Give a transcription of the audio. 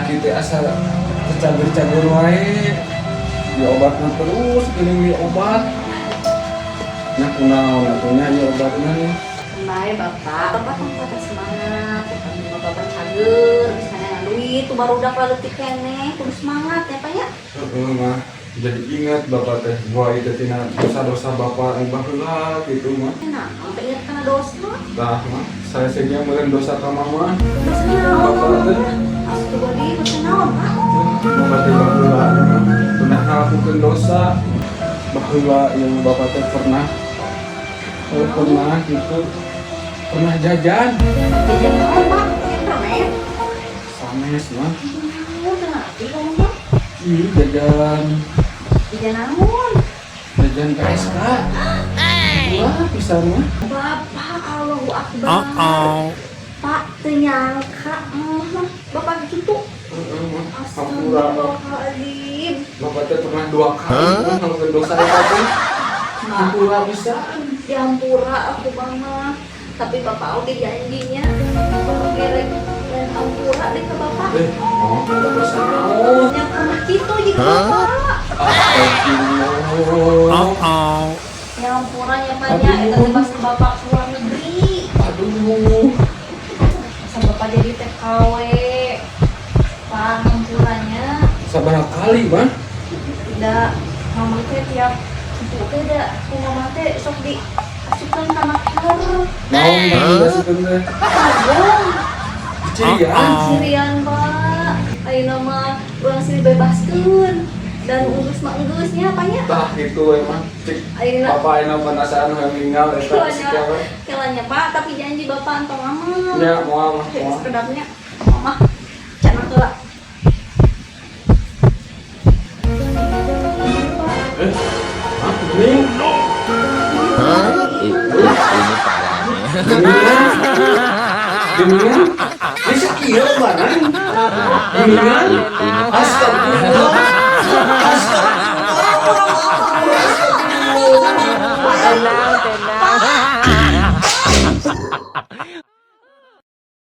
Kaki teh asa cager-cager wae. Diobatna terus, geuning obat. Nah, kunaon atuh nya ieu obatna nih? Bae, Bapak, Bapak tong patah semangat, bukan Bapak cager, misalnya duit tuh baru udah leutik keneh, kudu semangat ya, Pak, ya. Heeh, mah. Jadi ingat Bapak teh, gua itu tina dosa-dosa Bapak yang baheula gitu mah. Nah, sampai ingat kana dosa. Tah mah, saya sehingga meureun dosa ka mama. Dosa naon? Bapak teh. Astagfirullahaladzim, dosa naon, Pak? Bapak teh baheula pernah ngalakukeun dosa. Baheula yang Bapak teh pernah pernah gitu, pernah jajan. Jajan naon, Pak? Internet? Sanes mah. Oh, ngerti kamu mah. Iya, jajan. Jajan naon? Jajan PSK. Wah, pisan mah. Bapak, Allahu Akbar. Pak, teu nyangka Bapak gitu. Heeh, mah. Hampura. Astagfirullahaladzim. Bapak teh pernah dua kali mah ngelakuin dosa eta teh. Hampura pisan. Dihampura aku mah. Tapi Bapak oge janjinya. Bapak gerek dan hampura deh ke Bapak. Eh, oh, kita dosa naon? Yang pernah gitu juga Bapak. Astagfirullah. Yang hampura nya, Pak, nya, eta teh pas Bapak keluar negeri. Aduh. Masa Bapak jadi TKW. Pak, hampuranya. Sabaraha kali, mah? Da mama teh tiap itu teh da ku mama teh sok di asupkeun kana kamar. Naon mah diasupkeun teh? Kagong. Cirian. Cirian, Pak. Ayeuna mah urang sih dibebaskeun dan geus mah geus nya, Pak, nya. Tah gitu emang. Cik Ayeuna Bapak ayeuna penasaran hayang ninggal eta kelanya siapa? Kelanya, Pak, tapi janji Bapak entong aman. Ya, moal mah, moal. Sekedap nya, mama cenah heula. Eh, hah? Gini? Ini parah nih. Geningan? Geningan? Bisa kieu barang? Geningan? Ini Astagfirullah.